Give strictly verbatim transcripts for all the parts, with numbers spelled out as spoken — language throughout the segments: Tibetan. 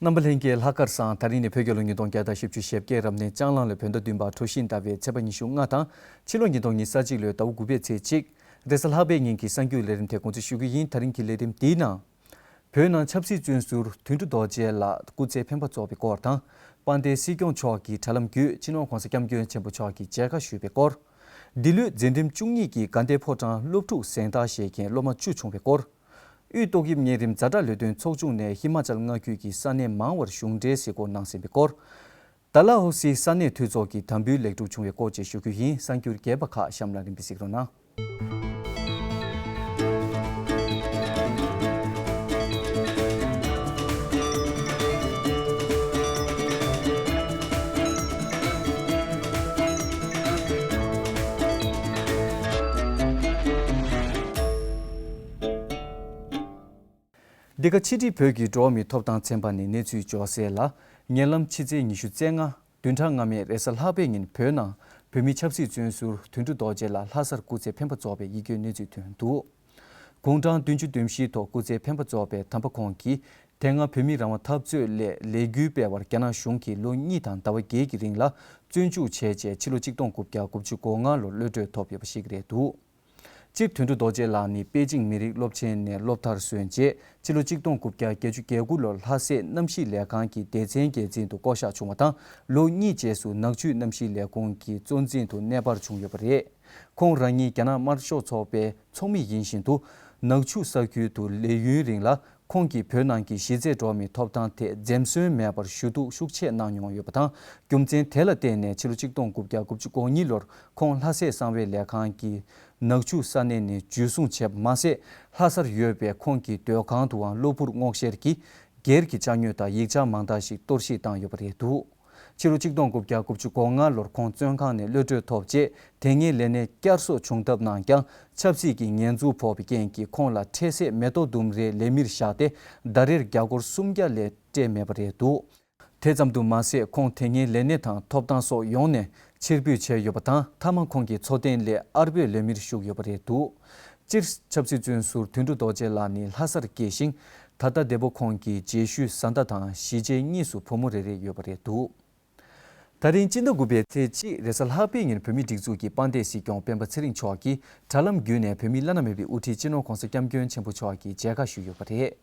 རྣམ་པ་ལྷན་རྒྱས་ལྷག་དཀར་བཟང་། ད་རིང་ནི་བོད་རྒྱལ་ལོ་ཉིས་སྟོང་བརྒྱ་དང་བཞི་བཅུ་ཞེ་བརྒྱད་རབ་གནས་ལྕགས་གླང་ལོའི་བོད་ཟླ་བདུན་པ་གྲོ་བཞིན་ཟླ་བའི་ཚེས་པ་ཉི་ཤུ་ལྔ་དང་། ཕྱི་ལོ་ཉིས་སྟོང་ཉི་ཤུ་རྩ་གཅིག་ལོའི་ཟླ་བ་དགུ་པའི་ཚེས་གཅིག་རེས་གཟའ་ལྷག་པའི་ཉིན་གྱི་གསར་འགྱུར་ལས་རིམ་དེ་གོ་སྒྲིག་ཞུ་རྒྱུ་ཡིན། ད་རིང་གི་ལས་རིམ་འདིའི་ནང་། བོད་ནང་ཆབ་སྲིད་བཙོན་ཟུར་དོན་གྲུབ་རྡོ་རྗེ་ལགས་སྐུ་ཚེ་འཕེན་པ་རྫོགས་པའི་སྐོར་དང་། དཔལ་ལྡན་སྲིད་སྐྱོང་མཆོག་གི་དྲ་ལམ་བརྒྱུད་སྤྱི་ནོར་༸གོང་ས་༸སྐྱབས་མགོན་ཆེན་པོ་མཆོག་གི་མཇལ་ཁ་ཞུས་པའི་སྐོར། འདི་ལོའི་འཛིན་རིམ་བཅུ་གཉིས་ཀྱི་དགའ་ལྡན་ཕོ་བྲང་སློབ་ཕྲུག་གཟེངས་རྟགས་བཞེས་མཁན་སློབ་མ་བཅུ་བྱུང་བའི་སྐོར། དབུས་ཏོག་དབྱིབས་གཉན་རིམས་ཛ་དྲག་ལས་དོན་ཚོགས་ཆུང་ནས་ཧི་མ་ཅལ་མངའ་ཁུལ་གྱི་ས་གནས་མང་བར་གཞུང་འབྲེལ་གཟིགས་སྐོར་གནང་ཟིན་པའི་སྐོར། ཌལ་ཧོ་སི་ས་གནས་འཐུས་ཚོགས་ཀྱི་དམ་འབུལ་ལེགས་གྲུབ་བྱུང་བའི་སྐོར་བཅས་ཞུ་རྒྱུ་ཡིན། གསར་འགྱུར་རྒྱས་པ་ཁག་གཤམ་ལ་རིམ་པས་གཟིགས་རོགས་གནང་། འདི་ག་ཕྱི་དྲིལ་བོད་ཀྱི་འགྲོ་བ་མིའི་ཐོབ་ཐང་ཚན་པ་ནས་གནས་ཚུལ་འབྱོར་གསལ་ལ། ཉེ་ལམ་ཕྱི་ཚེས་ཉི་ཤུ་རྩ་ལྔ་བདུན་ཕྲག་སྔ་མའི་རེས་གཟའ་ལྷག་པའི་ཉིན་བོད་ནང་བོད་མི་ཆབ་སྲིད་བཙོན་ཟུར་དོན་གྲུབ་རྡོ་རྗེ་ལགས་ལྷ་སར་སྐུ་ཚེ་འཕེན་པ་རྫོགས་པའི་ཡིད་སྐྱོའི་གནས་ཚུལ་ཐོན་འདུག་དགུང་གྲངས་བདུན་ཅུ་དོན་བཞིའི་ཐོག་སྐུ་ཚེ་འཕེན་པ་རྫོགས་པའི་དམ་པ་ཁོང་གིས་དེ་སྔ་བོད་མི་རང་དབང་འཐབ་རྩོད་སླད་ལས་འགུལ་སྤེལ་བར་རྒྱ་ནག་གཞུང་གིས་ལོ་གཉིས་དང་ཟླ་བ་བརྒྱད་ཀྱི་རིང་ལ་བཙོན་འཇུག་བྱས་རྗེས་ཕྱི་ལོ་ཆིག་སྟོང་དགུ་བརྒྱ་དགུ་བཅུ་གོ་ལྔ་ལོར་གློད་གྲོལ་ཐོབ་ཡོད་པ་ཞིག་རེད་འདུག་སྤྱིར་དོན་གྲུབ་རྡོ་རྗེ་ལགས་ནི་པེ་ཅིང་མི་རིགས་སློབ་ཆེན་ནས་སློབ་མཐར་སོན་རྗེས་ཕྱི་ལོ་ཆིག་སྟོང་དགུ་བརྒྱ་བརྒྱད་ཅུ་གྱ་དགུ་ལོར་ལྷ་སའི་གནམ་གཤིས་ལས་ཁང་གི་སྡེ་ཚན་འགན་འཛིན་དུ་བསྐོ་གཞག་བྱུང་བ་དང་། ལོ་གཉིས་རྗེས་སུ་ནག་ཆུའི་གནམ་གཤིས་ལས་ཁུངས་ཀྱི་གཙོ་འཛིན་དུ་གནས་སྤར་བྱུང་ཡོད་པ་རེད། ཁོང་རང་ཉིད་རྒྱ་ནག་དམར་ཤོག་ཚོགས་པའི་ཚོགས་མི་ཡིན་བཞིན་དུ། ནག་ཆུ་ས་ཁུལ་དུ་ལས་ཡུན་རིང་ལ་ཁོང་གིས་བོད་ནང་གི་གཞི་རྩའི་འགྲོ་བ་མིའི་ཐོབ་ཐང་ཐད་འཛེམ་ཟོན་མེད་པར་ཞུ་གཏུག་ཤུགས་ཆེ་གནང་མྱོང་ཡོད་པ་དང་། རྒྱུ་མཚན་དེ་ལ་བརྟེན་ནས་ཕྱི་ལོ་ཆིག་སྟོང་དགུ་བརྒྱ་དགུ་བཅུ་གོ་གཉིས་ལོར་ཁོང་ལྷ་སའི་གསང་བའི་ལས་ཁང་གི་ནག་ཆུ་ས་གནས་ནས་འཇུ་བཟུང་བྱས་པ་མ་ཟད། ལྷ་སར་ཡོད་པའི་ཁོང་གི་སྡོད་ཁང་དུའང་གློ་བུར་སྔོག་བཤེར་གྱིས་སྒེར་གྱི་ཅ་དངོས་དང་ཡིག་ཆ་མང་དག་ཞིག་གཏོར་བཤིག་བཏང་ཡོད་པ་རེད་འདུག་ཕྱི་ལོ་ཆིག་སྟོང་དགུ་བརྒྱ་དགུ་བཅུ་གོ་ལྔ་ལོར་ཁོང་བཙོན་ཁང་ནས་གློད་གྲོལ་ཐོབ་རྗེས་དེ་སྔའི་ལས་གནས་བསྐྱར་གསོ་བྱུང་ཐབས་གནང་ཀྱང་ཆབ་སྲིད་ཀྱི་ཉེས་འཛུགས་ཕོག་པའི་རྐྱེན་གྱིས་ཁོང་ལ་འཕྲལ་སེལ་མེ་ཏོག་ལྡུམ་རའི་ལས་མིར་བཞག་སྟེ་ཟླ་རེར་རྒྱ་སྒོར་སུམ་བརྒྱ་ལས་སྤྲད་མེད་པ་རེད་འདུག་དེ་ཙམ་དུ་མ་ཟད་ཁོང་དེ་སྔའི་ལས་གནས་དང་ཐོབ་ཐང་སོགས་ཡོངས་ནས་ཕྱིར་འབུད་བྱས་ཡོད་པ་དང་། མཐའ་མ་ཁོང་གིས་འཚོ་རྟེན་སླད་ཨར་པོའི་ལས་མིར་ཞུགས་ཡོད་པ་རེད་འདུག་སྤྱིར་ཆབ་སྲིད་བཙོན་ཟུར་དོན་གྲུབ་རྡོ་རྗེ་ལགས་ནི་ལྷ་སར་སྐྱེས་ཤིང་། ད་ལྟ་འདས་པོ་ཁོང་གི་རྗེས་ཤུལ་བཟའ་ཟླ་དང་གཞིས་བྱེས་གཉིས་སུ་བུ་མོ་རེ་རེ་ཡོད་པ་རེད་འདུག་ད་རིང་སྤྱི་ཟླ་དགུ་པའི་ཚེས་གཅིག་རེས་གཟའ་ལྷག་པའི་ཉིན་བོད་མིའི་སྒྲིག་འཛུགས་ཀྱི་དཔལ་ལྡན་སྲིད་སྐྱོང་སྤེན་པ་ཚེ་རིང་མཆོག་གིས་དྲ་ལམ་བརྒྱུད་ནས་བོད་མིའི་བླ་ན་མེད་པའི་དབུ་ཁྲིད་སྤྱི་ནོར་༸གོང་ས་༸སྐྱབས་མགོན་ཆེན་པོ་མཆོག་གི་མཇལ་ཁ་ཞུས་ཡོད་པ་རེད།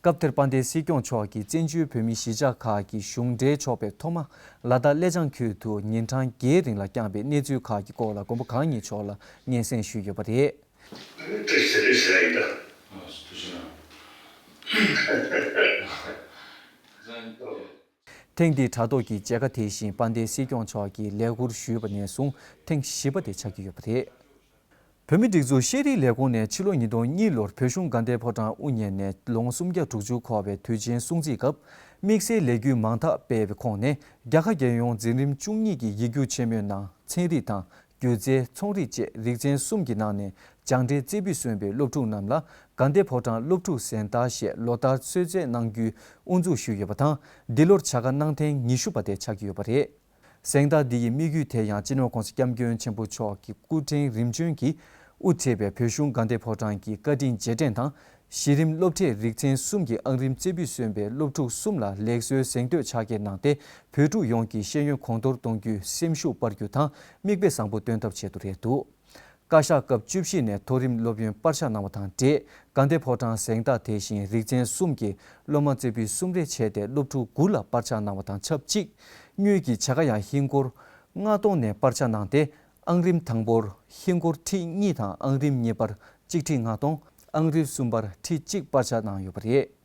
སྐབས་དེར་དཔལ་ལྡན་སྲིད་སྐྱོང་མཆོག་གིས་བཙན་བྱོལ་བོད་མིའི་གཞིས་ཆགས་ཁག་གི་གཞུང་འབྲེལ་ཕྱོགས་པའི་ཐོག་མ་ལ་དྭགས་ཀླད་བྱང་ཁུལ་དུ་ཉིན་གྲངས་བརྒྱད་རིང་ལ་བསྐྱངས་པའི་གནས་ཚུལ་ཁག་གི་སྐོར་ལ་མགོན་པོ་གང་ཉིད་མཆོག་ལ་སྙན་སེང་ཞུས་ཡོད་པ་རེད། ཐེངས་འདིའི་དྲ་ཐོག་གི་མཇལ་ཁ་དེ་བཞིན་དཔལ་ལྡན་སྲིད་སྐྱོང་མཆོག་གིས་ལས་ཁུར་ཞུས་པ་ནས་བཟུང་ཐེངས་བཞི་པ་དེ་ཆགས་ཀྱི་ཡོད་པ་རེད། བོད་མིའི་སྒྲིག་འཛུགས་ཤེས་རིག་ལས་ཁུངས་ནས་ཕྱི་ལོ་ཉིས་སྟོང་གཉིས་ལོར་བོད་གཞུང་དགའ་ལྡན་ཕོ་བྲང་དབུ་བརྙེས་ནས་ལོ་ངོ་སུམ་བརྒྱ་དྲུག་ཅུ་འཁོར་བའི་དུས་ཆེན་སྲུང་བརྩིའི་སྐབས་དམིགས་བསལ་ལས་འགུལ་མང་དག་སྤེལ་བའི་ཁོངས་ནས་རྒྱལ་ཁ་རྒྱལ་ཡོངས་འཛིན་རིམ་བཅུ་གཉིས་ཀྱི་ཡིག་རྒྱུགས་ཆེན་མོའི་ནང་ཚན་རིག་དང་། སྒྱུ་རྩལ། ཚོང་རིག་བཅས་རིག་ཚན་གསུམ་གྱི་ནང་ནས་སྦྱངས་འབྲས་རྩེ་ཕུད་སོན་པའི་སློབ་ཕྲུག་རྣམས་ལ་དགའ་ལྡན་ཕོ་བྲང་སློབ་ཕྲུག་གཟེངས་རྟགས་ཞེས་ལོ་ལྟར་གསོལ་སྩལ་གནང་རྒྱུའི་དབུ་འཛུགས་ཞུས་ཡོད་པ་དང་། འདི་ལོར་བྱ་དགའ་གནང་ཐེངས་ཉི་ཤུ་པ་དེ་ཆགས་ཀྱི་ཡོད་པ་རེད། གཟེངས་རྟགས་འདི་ཡི་དམིགས་ཡུལ་དེ་ཡང་སྤྱི་ནོར་༸གོང་ས་༸སྐྱབས་མགོན་ཆེན་པོ་མཆོག་གི་སྐུ་ཕྲེང་རིམ་བྱོན་གྱིས་དབུ་ཁྲིད་པའི་བོད་གཞུང་དགའ་ལྡན་ཕོ་བྲང་གི་བཀའ་དྲིན་རྗེས་དྲན་དང་། གཞི་རིམ་སློབ་གྲྭའི་རིག་ཚན་གསུམ་གྱི་ཨང་རིམ་རྩེ་ཕུད་སོན་པའི་སློབ་ཕྲུག་གསུམ་ལ་ལེགས་གསོའི་གཟེངས་བསྟོད་ཕྱག་འཁྱེར་གནང་སྟེ། བོད་ཕྲུག་ཡོངས་ཀྱི་ཤེས་ཡོན་གོང་མཐོར་གཏོང་རྒྱུའི་སེམས་ཤུགས་སྤར་རྒྱུ་དང་མིག་དཔེ་བཟང་པོ་སྟོན་ཐབས་ཆེད་དུ་རེད་འདུག་བཀའ་ཤག་སྐབས་བཅུ་བཞི་ནས་མཐོ་རིམ་སློབ་ཡོན་སྤར་ཆ་གནང་བ་དང་འབྲེལ། དགའ་ལྡན་ཕོ་བྲང་གཟེངས་རྟགས་དེ་བཞིན་རིག་ཚན་གསུམ་གྱི་སློབ་མ་རྩེ་ཕུད་གསུམ་རེ་བྱས་ཏེ་སློབ་ཕྲུག་དགུ་ལ་སྤར་ཆ་གནང་བ་དང་ཆབས་ཅིག་དངུལ་གྱི་བྱ་དགའ་ཡང་ཧིན་སྒོར་ལྔ་སྟོང་ནས་སྤར་ཆ་གནང་སྟེ། ཨང་རིམ་དང་པོར་ཧིན་སྒོར་ཁྲི་གཉིས་དང་ཨང་རིམ་གཉིས་པར་གཅིག་ཁྲི་ལྔ་སྟོང་། ཨང་རིམ་གསུམ་པར་ཁྲི་གཅིག་སྤར་ཆ་གནང་ཡོད་པ་རེད།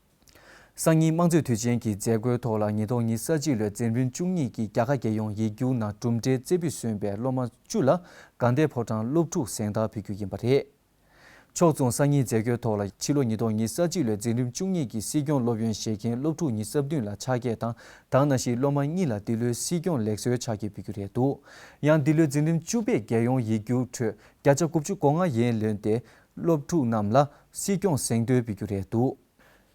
སང་ཉིན་དམངས་གཙོའི་དུས་ཆེན་གྱི་མཛད་སྒོའི་ཐོག་ལ་ཉིས་སྟོང་ཉི་ཤུ་རྩ་གཅིག་ལོའི་འཛིན་རིམ་བཅུ་གཉིས་ཀྱི་རྒྱལ་ཁ་རྒྱལ་ཡོངས་ཡིག་རྒྱུགས་ནང་གྲུབ་འབྲས་རྩེ་ཕུད་སོན་པའི་སློབ་མ་བཅུ་ལ་དགའ་ལྡན་ཕོ་བྲང་སློབ་ཕྲུག་གཟེངས་རྟགས་ཕུལ་རྒྱུ་ཡིན་པ་རེད། ཕྱོགས་མཚུངས་སང་ཉིན་མཛད་སྒོའི་ཐོག་ལ་ཕྱི་ལོ་ཉིས་སྟོང་ཉི་ཤུ་རྩ་གཅིག་ལོའི་འཛིན་རིམ་བཅུ་གཉིས་ཀྱི་སྲིད་སྐྱོང་སློབ་ཡོན་བཞེས་མཁན་སློབ་ཕྲུག་ཉི་ཤུ་རྩ་བདུན་ལ་ཕྱག་འཁྱེར་དང་། དེ་ནང་བཞིན་སློབ་མ་གཉིས་ལ་འདི་ལོའི་སྲིད་སྐྱོང་ལེགས་གསོའི་ཕྱག་འཁྱེར་ཕུལ་རྒྱུ་རེད་འདུག་ཡང་འདི་ལོའི་འཛིན་རིམ་བཅུ་པའི་རྒྱལ་ཡོངས་ཡིག་རྒྱུགས་ཁྲོད་བརྒྱ་ཆ་དགུ་བཅུ་གོ་ལྔ་ཡན་ལོན་ཏེ། སློབ་ཕྲུག་རྣམས་ལ་སྲིད་སྐྱོང་གཟེངས་བསྟོད་ཕུལ་རྒྱུ་རེད་འདུག་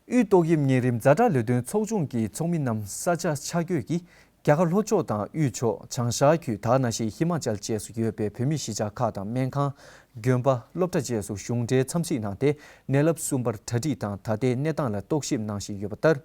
དབུས་ཏོག་དབྱིབས་གཉན་རིམས་ཛ་དྲག་ལས་དོན་ཚོགས་ཆུང་གི་ཚོགས་མི་རྣམས་ས་ཆ་ཆ་བགོས་ཀྱིས་རྒྱ་གར་ལྷོ་ཕྱོགས་དང་དབུས་ཕྱོགས་བྱང་ཤར་ཁུལ། དེ་ནང་བཞིན་ཧི་མ་ཅལ་བཅས་སུ་ཡོད་པའི་བོད་མིའི་གཞིས་ཆགས་ཁག་དང་སྨན་ཁང་། དགོན་པ། སློབ་གྲྭ་བཅས་སུ་གཞུང་འབྲེལ་འཚམས་གཟིགས་གནང་སྟེ། ནད་རླབས་གསུམ་པར་གྲ་སྒྲིག་དང་ད་ལྟའི་གནས་སྟངས་ལ་རྟོག་ཞིབ་གནང་བཞིན་ཡོད་པ་ལྟར།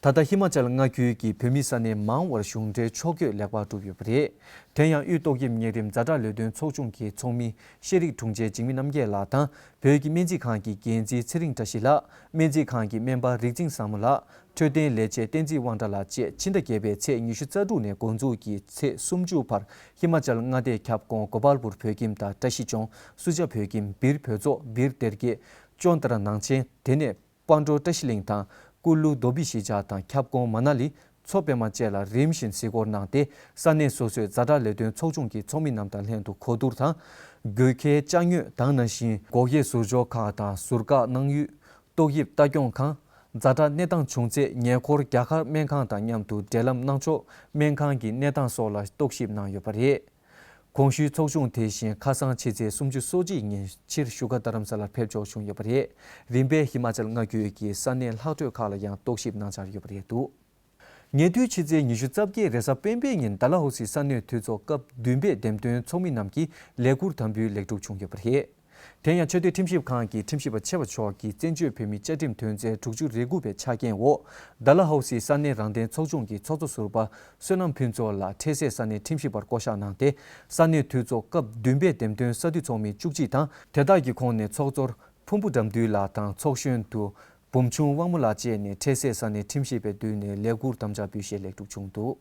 ད་ལྟ་ཧི་མ་ཅལ་མངའ་ཁུལ་གྱི་བོད་མི་ས་གནས་མང་བར་གཞུང་འབྲེལ་ཕྱོགས་བསྐྱོད་ལེགས་པར་གྲུབ་ཡོད་པ་རེད། དེ་ཡང་དབུས་ཏོག་དབྱིབས་གཉན་རིམས་ཛ་དྲག་ལས་དོན་ཚོགས་ཆུང་གི་ཚོགས་མི་ཤེས་རིག་དྲུང་ཆེ་འཇིགས་མེད་རྣམ་རྒྱལ་ལགས་དང་བོད་ཀྱི་སྨན་རྩིས་ཁང་གི་འགན་འཛིན་ཚེ་རིང་བཀྲ་ཤིས་ལགས། སྨན་རྩིས་ཁང་གི་སྨན་པ་རིག་འཛིན་བཟང་མོ་ལགས། འཕྲོད་བསྟེན་ལས་བྱེད་བསྟན་འཛིན་དབང་གྲགས་ལགས་བཅས་ཕྱི་ཟླ་བརྒྱད་པའི་ཚེས་ཉི་ཤུ་རྩ་དྲུག་ནས་འགོ་འཛུགས་ཀྱིས་ཚེས་སུམ་ཅུ་བར་ཧི་མ་ཅལ་མངའ་སྡེའི་ཁྱབ་ཁོངས་གོ་པལ་པུར་བོད་ཁྱིམ་དང་བཀྲ་ཤིས་ལྗོངས། སུ་ཇཱ་བོད་ཁྱིམ། སྦིར་བོད་ཚོགས། སྦིར་སྡེ་དགེ། ཅོན་ཏ་ར་ནང་ཆེན། དེ་ནས་སྤ་གྲོ་བཀྲ་ཤིས་གླིང་དང་། ཀུ་ལུ་རྡོ་སྦིས་གཞིས་ཆགས་དང་ཁྱབ་ཁོངས་མ་ན་ལི། མཚོ་པད་མ་བཅས་ལ་རིམ་བཞིན་གཟིགས་སྐོར་གནང་སྟེ། ས་གནས་སོ་སོའི་ཛ་དྲག་ལས་དོན་ཚོགས་ཆུང་གི་ཚོགས་མི་རྣམས་དང་ལྷན་དུ་གོ་བསྡུར་དང་། དགོས་གལ་ལྕགས་དངོས་དང་ནང་བཞིན་འགོག་དབྱེ་ཟུར་འཇོག་ཁང་དང་ཟུར་བཀག་གནང་ཡུལ། ཏོག་དབྱིབས་ལྟ་སྐྱོང་ཁང་། ཛ་དྲག་གནས་སྟངས་བྱུང་ཚེ་ཉེ་འཁོར་རྒྱ་གར་སྨན་ཁང་དང་མཉམ་དུ་འབྲེལ་ལམ་གནང་ཕྱོགས། སྨན་ཁང་གི་གནས་སྟངས་སོགས་ལ་རྟོག་ཞིབ་གནང་ཡོད་པ་རེད། གོང་ཞུས་ཚོགས་ཆུང་དེ་བཞིན་ཁ་སང་ཕྱི་ཚེས་སུམ་ཅུ་སོ་གཅིག་ཉིན་ཕྱིར་བཞུགས་སྒར་རྡ་རམ་ས་ལར་ཕེབས་འབྱོར་བྱུང་ཡོད་པ་རེད། རིམ་པས་ཧི་མ་ཅལ་མངའ་ཁུལ་གྱི་ས་གནས་ལྷག་འཕྲོས་ཁག་ལ་ཡང་རྟོག་ཞིབ་གནང་འཆར་ཡོད་པ་རེད་འདུག་ཉེ་དུས་ཕྱི་ཚེས་ཉི་ཤུ་རྩ་བརྒྱད་རེས་གཟའ་སྤེན་པའི་ཉིན་ཌལ་ཧོ་སི་ས་གནས་འཐུས་ཚོགས་སྐབས་བདུན་པའི་འདེམས་ཐོན་ཚོགས་མི་རྣམས་ཀྱིས་ལས་ཁུར་དམ་འབུལ་ལེགས་གྲུབ་བྱུང་ཡོད་པ་རེད། དེ་ཡང་ཆེས་མཐོའི་ཁྲིམས་ཞིབ་ཁང་གི་ཁྲིམས་ཞིབ་པ་ཆེ་བ་མཆོག་གིས་བཙན་བྱོལ་བོད་མིའི་བཅའ་ཁྲིམས་དོན་ཚན་དྲུག་ཅུ་རེ་དགུ་པའི་ཆ་རྐྱེན་འོག་ཌལ་ཧོ་སི་ས་གནས་རང་བདེན་ཚོགས་ཆུང་གི་ཚོགས་གཙོ་ཟུར་པ་བསོད་ནམས་ཕུན་ཚོགས་ལགས་འཕྲལ་སེལ་ས་གནས་ཁྲིམས་ཞིབ་པར་བསྐོ་གཞག་གནང་སྟེ། ས་གནས་འཐུས་ཚོགས་སྐབས་བདུན་པའི་འདེམས་ཐོན་ས་འཐུས་ཚོགས་མི་བཅུ་གཅིག་དང་། དེ་དག་གི་ཁོངས་ནས་ཚོགས་གཙོར་ཕུར་བུ་དགྲ་འདུལ་ལགས་དང་། ཚོགས་གཞོན་དུ་འབུམ་ཆུང་དབང་མོ་ལགས་བཅས་ནས་འཕྲལ་སེལ་ས་གནས་ཁྲིམས་ཞིབ་པའི་མདུན་ནས་ལས་ཁུར་དམ་བཅའ་འབུལ་བཞེས་ལེགས་གྲུབ་བྱུང་འདུག་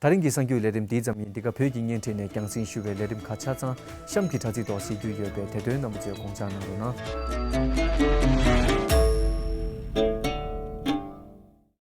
ད་རིང་གི་གསར་འགྱུར་ལས་རིམ་འདིའི་ཙམ་ཡིན། འདི་ག་བོད་ཀྱི་བརྙན་འཕྲིན་ནས་རྒྱང་སྲིང་ཞུ་བའི་ལས་རིམ་ཁག་ཆ་ཚང་གཤམ་གྱི་དྲ་ཚིགས་ཐོག་གཟིགས་རྒྱུ་ཡོད་པས། དེ་དོན་རྣམ་པ་ཚོས་དགོངས་འཇགས་གནང་རོགས་གནང་།